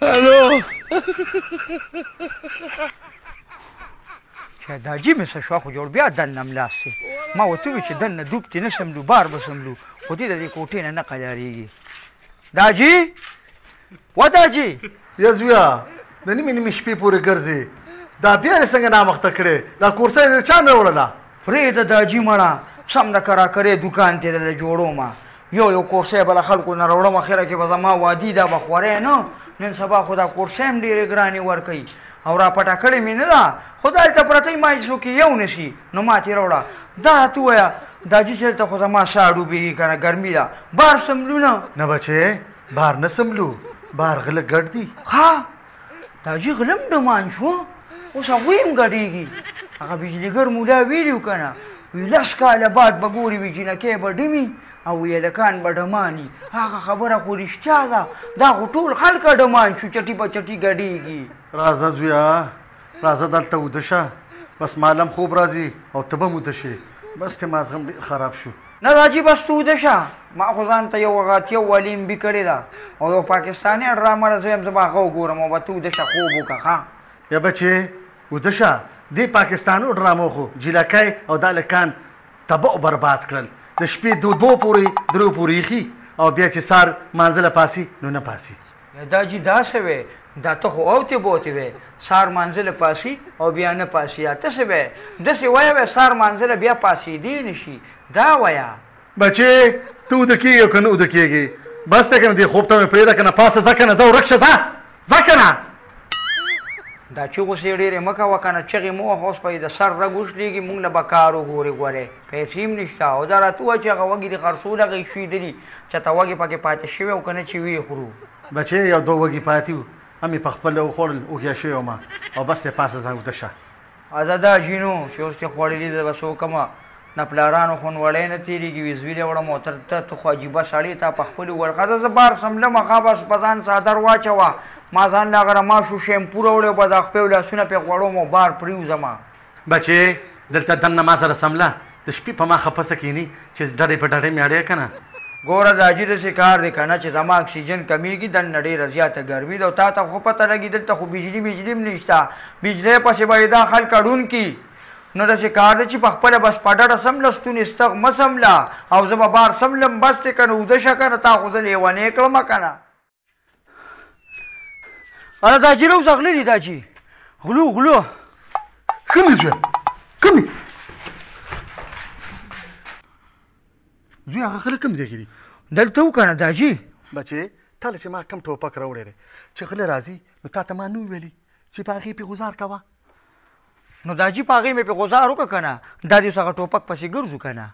الو چې دا جی مې څه شوه خو جوړ بیا دننه ملاست دی. ما ورته وویل چې دننه دوب تې نه سملو، بار به سملو، خو دې د دې کوټې نه نه قلارېږي. داجي و داجي یا زویه د نیمې نیمې شپې پورې ګرځې، دا بیا یې څنګه نامخته کړې؟ دا کورسه یې د چا نه وړله؟ پرېږده داجي مړه، سم د کراکرې دوکان ته درله جوړوم، یو یو کورسه به له خلکو نه راوړم، اخره کې به زما وادي دا به خورې نه. نن سبا خو دا کورسه هم ډېرې ګرانې ورکوي او را پټه کړې مې نه ده، خو دلته پرته ما هېڅوک یې یو نه شي، نو ما ترې راوړه. دا راته ووایه داجي چې دلته خو زما ساه ډوبېږي که نه، ګرمي ده، بار سملو نه؟ نه بچې بار نه سملو، بار غله ګډ دي. ښه داجي غله هم ډمان شو، اوس هغوی هم ګډېږي. هغه بجلیګر مولا ویلي و که نه، وي 10 کاله بعد به ګوري وي جینکۍ به ډمي او وي هلکان به ډماني. هغه خبره خو رښتیا ده، دا خو ټول خلک ډمان شو، چټي په چټي ګډېږي. راځه زویه راځه دلته وده شه، بس مالم خوب راځي او ته به هم وده شې، بس ته مازغه هم ډېر خراب شو. نه راجي بس ته وده شه، ما خو ځان ته یو هغه تیو والي ام بي کړې ده او یو پاکستاني ډرامه ده، زه وایم زه به هغه وګورم او به ته وده شه خوب وکړه. ښه یا بچې وده شه، دې پاکستانو ډرامو خو جیلکۍ او دا هلکان تباه برباد کړل، د شپې دوو پورې درو پورې ایښي او بیا چې سهار مانځه له پاسي نو نه پاسي. دا جي دا څه وې؟ دا ته خو اوتې بوتې وې، سهار مانځه له پاسي او بیا نه پاسي، دا ته څه وې؟ داسې وایه وې سهار مانځه له بیا پاسېدی نه شي، دا وایه. بچې ته وده کېږې او که نه وده کېږې؟ بس دی که نه، دې خوب ته مې پرېږده که نه، پاسه ځه که نه، ځه ورک شه، ځه ځه که نه. دا چغو سې ډېرې مه کوه که نه، چغې مه وهه، اوس به یې د سر رګ وشلېږي، موږ له به کار وګورې، ګورې پیسې هم نشته. او دا راته ووایه چې هغه وږي دې خرڅول، هغه یې شوېدلي چې ته وږې پکې پاتې شوی او که نه چې ویې خورو. بچې یو دوه وږي پاتې وو، هم یې په خپله وخوړل، اوږیا شوی وم او بس دی پاسه ځه وده شه. ازه دا جینو چې اوس دې خوړلي زه به څه وکړم، نه پلارانو خو نوړی نه تېرېږي، وي زوی له وړم او ته خو عجیبه سړی، تا په خپلې وویل ښه زه بار سملم، ښه بس په ځان څادر واچوه، ما ځان له هغه رماشو شیمپو راوړی او به دا خپې او لاسونه پرې غوړوم او بار پرېوځم. بچې دلته دننه ما سره سمله، د شپې په ما خفه څه کښېني چې ډډې په ډډې مې اړې که نه. ګوره د حاجي داسې کار دی که نه چې زما اکسیجن کمېږي، دننه ډېره زیاته ګرمي ده او تا ته خو پته لګي دلته خو بجلي مجلي هم نشته، بجلۍ پسې به یې دا خلک اړون کړي، نو داسې کار دی چې په خپله بس په ډډه سمله، ستونې ستغ مه سمله او زه به بار سملم، بس دی که نه اوده شه که نه، تا خو زه لېونی کړم که نه. اره دا جی راوځه، غله دي دا جی، غلو غلو. کوم دي زویه کوم دي زویه؟ هغه غله کوم ځای کې دي؟ دلته و که نه دا جی. بچې تا له چې ما کوم ټوپک راوړی دی چې غله راځي نو تا ته ما نه ویلي چې په هغې پې ګوزار کوه؟ نو دا جی په هغې مې پې ګوزار وکړه که نه، دا دې اوس هغه ټوپک پسې ګرځو که نه.